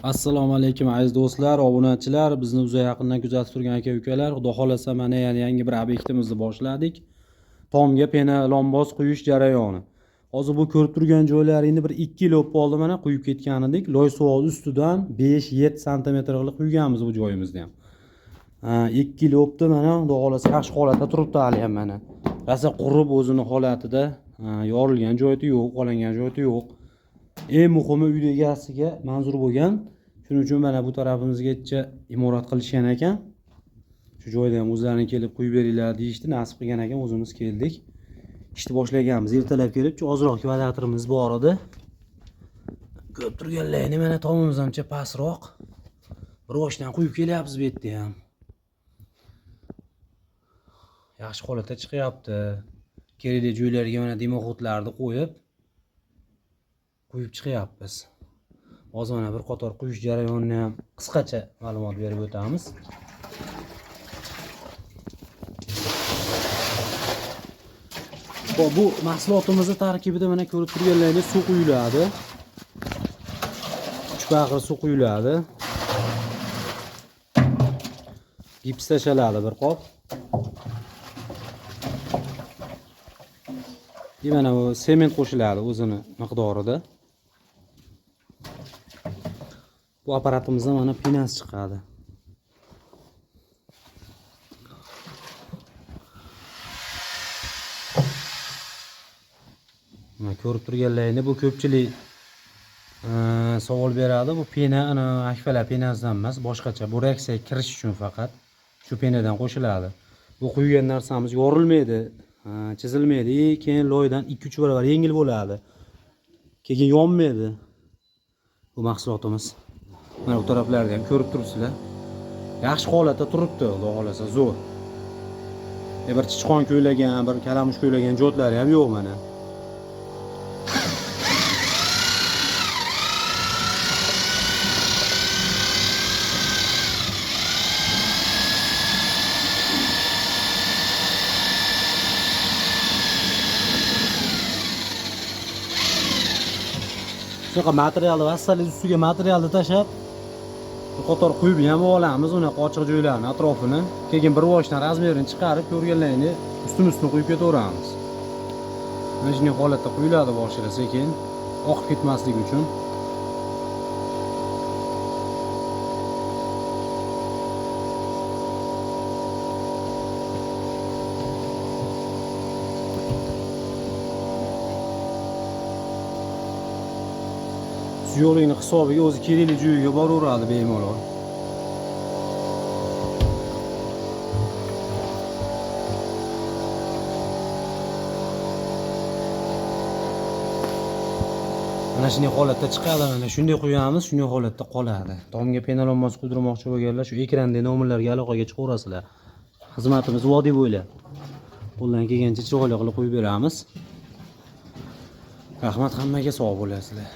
Assalomu alaykum aziz do'stlar, obunachilar, bizni uzoq yaqindan kuzatib turgan aka ukalar. Xudo xolasa mana yana yangi bir obyektimizni boshladik. Tomga pena lomboz quyish jarayoni. Hozir bu ko'rib turgan joylaringni bir 2 yil bo'lib qoldi, mana quyib ketgan edik. Loy suvi ustidan 5-7 sm qilib quyganmiz bu joyimizni ham. Ha, 2 yil bo'libdi, mana xudo xolasa yaxshi holatda turibdi hali ham mana. Rosa qurib o'zini holatida, yorilgan joyi yo'q, qolangan joyi yo'q. Eng muhimi uyni egasiga manzur bo'lgan. Shuning uchun mana bu tarafimizgacha imorat qilishgan ekan. Shu joyda ham o'zlaring kelib quyib beringlar deyishdi. Nasib qilgan ekan, o'zimiz keldik. Ishni boshlaganmiz. Ertalab kelib, ozroq kvadratrimiz bor edi. Ko'rib turganlaringni mana tomimiz ancha pastroq. Bir boshdan quyib kelyapmiz bu yerda ham. Yaxshi holatda chiqyapti. Kerakli joylarga mana dimoxodlarni qo'yib quyib chiqyapmiz. Hozir mana bir qator quyish jarayonini ham qisqacha ma'lumot berib o'tamiz. Xo'p, bu mahsulotimizni tarkibida mana ko'rib turganlaringiz suv quyiladi. 3 bag'ir suv quyiladi. Gips tashaladi bir qop. Mana bu sement qo'shiladi o'zini miqdorida. Bu apparatimizdan mana penasi chiqadi. Mana ko'rib turganlaringni bu ko'pchilik savol beradi. Bu pena ana akfalar penasidan emas, boshqacha. Bu reaksiyaga kirish uchun faqat shu penadan qo'shiladi. Bu quygan narsamiz yorilmaydi, chizilmaydi, keyin loydan 2-3 barobar yengil bo'ladi. Keyin yonmaydi bu mahsulotimiz. Mana bu taraflarda ham ko'rib turibsizlar. Yaxshi holatda turibdi, xudo xolasa, zo'r. Bir chichqon ko'ylagan, bir kalamush ko'ylagan jotlari ham yo'q mana. Shunaqa materialni vassalik ustiga materialni tashlab bir qator quyib ham olamiz unaqa ochiq joylarni atrofini. Keyin bir boshdan razmerini chiqarib ko'rganlaringni ustini quyib ketaveramiz. Mana shunday holatda quyiladi boshida sekin, oqib ketmasligi uchun. Suyuqlikni hisobiga o'zi kerakli joyiga boraveradi bemalol. Mana shunday holatda chiqadi, mana shunday quyamiz, shunday holatda qoladi. Tomga penalonmos quydirmoqchi bo'lganlar shu ekrandagi nomerlarga aloqaga chiqaverasizlar. Xizmatimiz vodiy bo'ylab. Qo'ldan kelgancha chiroyli qilib qo'yib beramiz. Rahmat hammaga, sog' bo'lasizlar.